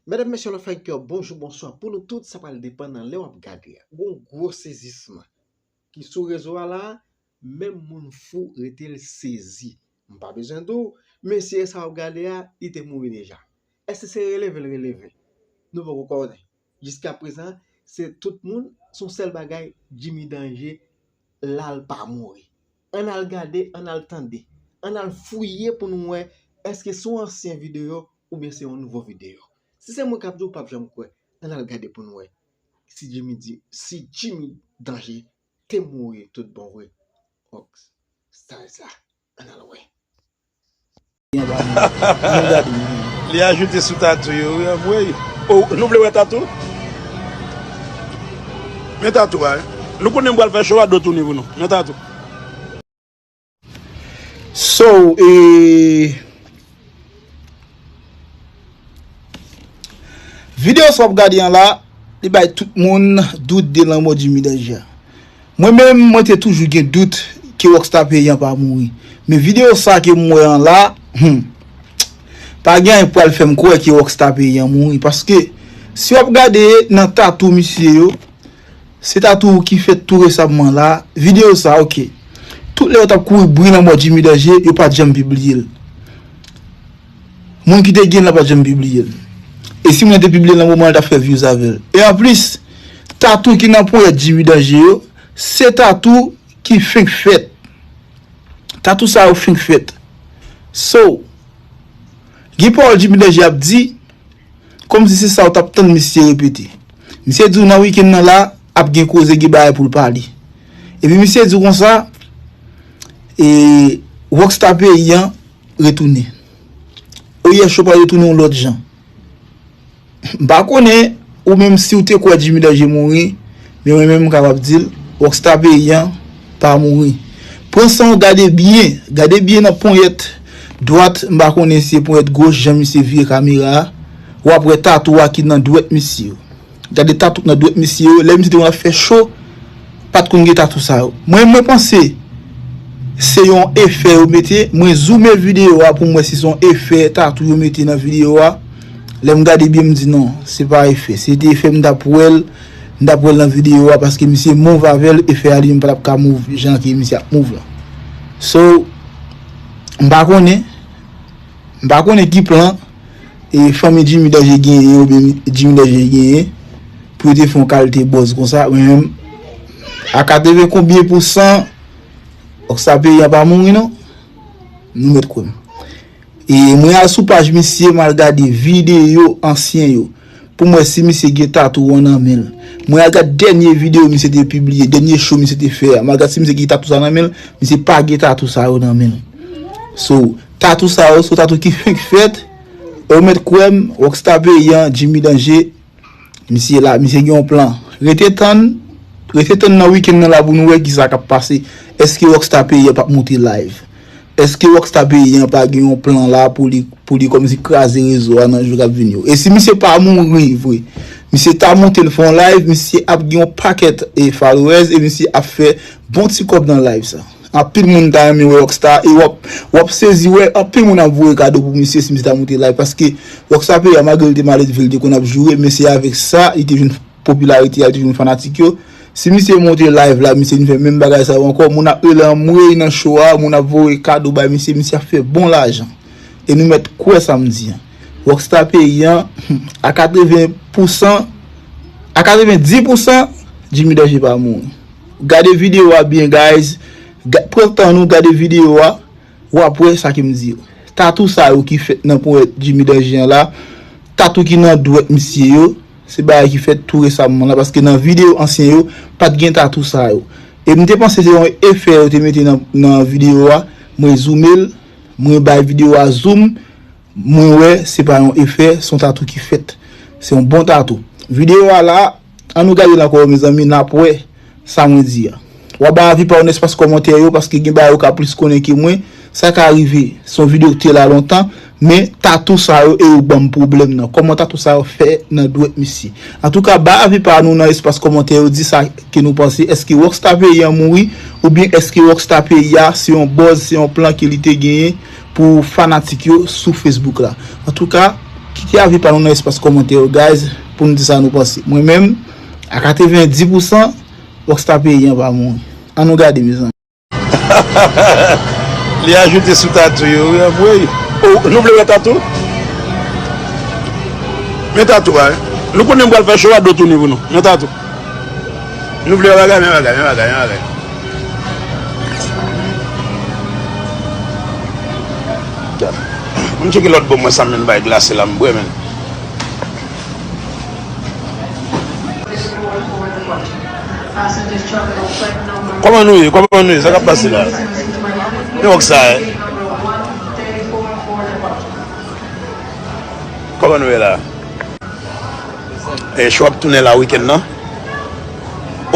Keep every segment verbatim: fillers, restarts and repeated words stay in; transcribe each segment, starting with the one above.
Medam, mesye, lòt fwa ankò, bonjou, bonswa. Pou nou tout, sa pral depann nan lè w ap gade a. Gon gwo sezisman ki sou rezo a la, menm moun fou rete l sezi. M pa bezwen di w, mesye sa w ap gade a, li te mouri deja. Èske se releve l releve? Nou poko konnen. Jiskaprezan, se tout moun, se yon sèl bagay, Jimmy Danje, la l pa mouri. Ann al gade, ann al tande, ann al fouye pou nou wè èske se yon ansyen videyo oubyen se yon nouvo videyo. Si se mwen k ap di w, w p ap janm kwè. Ann al gade pou nou wè si Jimmy di, si Jimmy Danje te mouri tout bon vre. Rock Stars la, ann al wè. Li ajoute sou tatou yo, wi, anmwey. Oh, nou vle wè tatou? Men tatou a, wi. Nou konnen m pral fè cho a, do tounen pou nou. Men tatou. So, e, videyo sa w ap gade an la, li bay tout moun dout de lanmò Jimmy Danje a. Mwen menm, mwen te toujou gen dout ke Rockstar Peyi an pa mouri. Men videyo sa ke m wè an la, hmm, pa gen anyen k pral fè m kwè ke Rockstar Peyi an mouri. Paske, si w ap gade nan tatou misye yo, se tatou ki fèt tou resamman la, videyo sa, oke. Tout lè yo t ap kouri bri lanmò Jimmy Danje, yo pa t janm pibliye l. Moun ki te gen l la pa t janm pibliye l. E si moun nan te pibliye l nan moman l t ap fè views avè l. E anplis, tatou ki nan ponyèt Jimmy Danje yo, se tatou ki fenk fèt. Tatou sa yo fenk fèt. So, gen pawòl Jimmy Danje ap di, kòmsi se sa w t ap tann misye repete. Misye di w nan wikenn nan la, ap gen koze, gen bagay pou l pale. Epi misye di w konsa, e, Rockstar Peyi an retounen. Oyè, cho pral retounen yon lòt jan. M pa konnen ou menm si w te kwè Jimmy Danje mouri, men mwen menm m kapab di l, Rockstar Peyi an pa mouri. Pran san w, gade byen, gade byen nan ponyèt dwat, m pa konnen si se ponyèt goch, jan misye vire kamera a, w ap wè tatou a ki nan dwèt misye yo. Gade tatou k nan dwèt misye yo, lè misye te konn ap fè cho, pa t konn gen tatou sa yo. Mwen, mwen panse se yon efè yo mete, mwen zoume videyo a pou m wè si se yon efè tatou yo mete nan videyo a. Lè m gade byen, m di non, se pa efè. Si se te efè, m t ap wè l, m t ap wè l nan videyo a, paske misye move avè l, efè a li menm pa t ap ka move jan ke misye ap move la. So, m pa konnen, m pa konnen ki plan e fanmi Jimmy Danje genyen, oubyen Jimmy Danje genyen, pou yo te fè yon kalite buzz konsa, mwen menm, a katreven konbyen pousan, Rockstar Peyi an pa mouri non. Nou mèt kwè m. E mwen al sou paj misye, m al gade videyo ansyen yo, pou m wè si misye gen tatou an nan men l. Mwen al gade dènye videyo misye te pibliye, dènye cho misye te fè a, m al gade si misye gen tatou sa nan men l, misye pa gen tatou sa yo nan men l. So, tatou sa yo, se yon tatou ki fenk fèt, e w mèt kwè m, Rockstar Peyi an, Jimmy Danje, misye la, misye gen yon plan. Rete tann, rete tann nan wikenn nan la pou nou wè kisa k ap pase. Èske Rockstar Peyi an p ap monte live? Èske Rockstar Peyi an pa gen yon plan la pou li, pou li kòmsi kraze rezo a nan jou k ap vini yo? E si misye pa mouri vre, misye ta monte l fè yon live, misye ap gen yon pakèt e followers e misye ap fè bon ti kòb nan live sa. Anpil moun ta renmen wè Rockstar e w ap, w ap sezi wè anpil moun ap voye kado pou misye si misye ta monte live, paske Rockstar Peyi a, malgre li te maledve, li te konn ap joure, men se avèk sa li te jwenn popilarite a, li te jwenn fanatik yo. Si misye monte live la, misye vin fè menm bagay sa yo ankò, moun ap rele anmwey nan cho a, moun ap voye kado bay misye, misye ap fè bon lajan. E nou mèt kwè sa m di an. Rockstar Peyi an, a katreven pousan, a katreven dis pousan, Jimmy Danje pa mouri. Gade videyo a byen, guys. Ga-, pran tan nou gade videyo a, w ap wè sa ke m di yo. Tatou sa yo ki fèt nan ponyèt Jimmy Danje an la, tatou ki nan dwèt misye yo, se bagay ki fèt tou resamman la, paske nan videyo ansyen yo, pa t gen tatou sa yo. E m te panse se yon efè yo te mete nan, nan videyo a, mwen zoume l, mwen bay videyo a zoom, mwen wè se pa yon efè, se yon tatou ki fèt. Se yon bon tatou. Videyo a la, ann nou gade l ankò, mezanmi, n ap wè sa mwen di a. W ap bay avi pa w nan espas kòmantè yo, paske gen bagay ou ka plis konnen ke mwen. Sa ka rive, se yon videyo ki te la lontan, men tatou sa yo e yo ban m pwoblèm nan. Kòman tatou sa yo fè nan dwèt misye? Antouka, bay avi pa nou nan espas kòmantè yo, di sa ke nou panse. Èske Rockstar Peyi an mouri? Oubyen èske Rockstar Peyi a se yon buzz, se yon plan ke li te genyen pou fanatik yo sou Facebook la? Antouka, Kite avi pa nou nan espas kòmantè yo, guys, pou nou di sa nou panse. Mwen menm, a katrevenndis pousan, Rockstar peyi an pa mouri. Ann nou gade, mezanmi. Li ajoute sou tatou yo, wi, anmwey. Oh, nou vle wè tatou? Men tatou a, wi. Nou konnen m pral fè cho a do tounen pou nou. Men tatou. Nou vle bagay, men bagay, men bagay, men bagay. Gad. Ann tcheke lòt bò mwen sa m jwenn bay glase la, m bwè, men. Kòman nou ye? Kòman nou ye? Sa k ap pase la? Men wòk sa, eh. Kòman nou ye la? E, cho ap tounen la wikenn nan.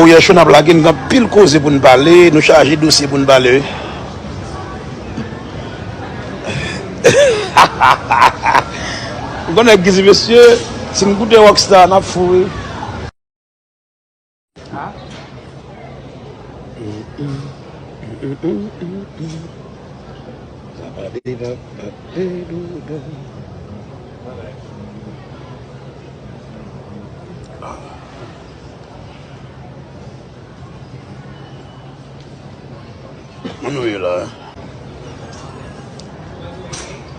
O, yè cho n ap lage, n gen anpil koze pou n pale, nou chaje dosye pou n pale, wi. Ou konnen ki di mesye, si n koute Rockstar, n ap fou, wi. Kòman nou ye la?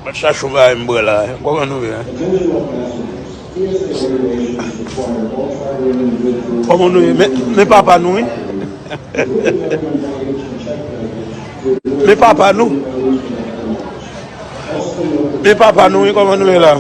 Mwen chache yon bagay m bwè la. Kòman nou ye? Kòman nou ye? Men, men papa nou, wi. Men papa nou. Men papa nou, wi. Kòman nou ye la?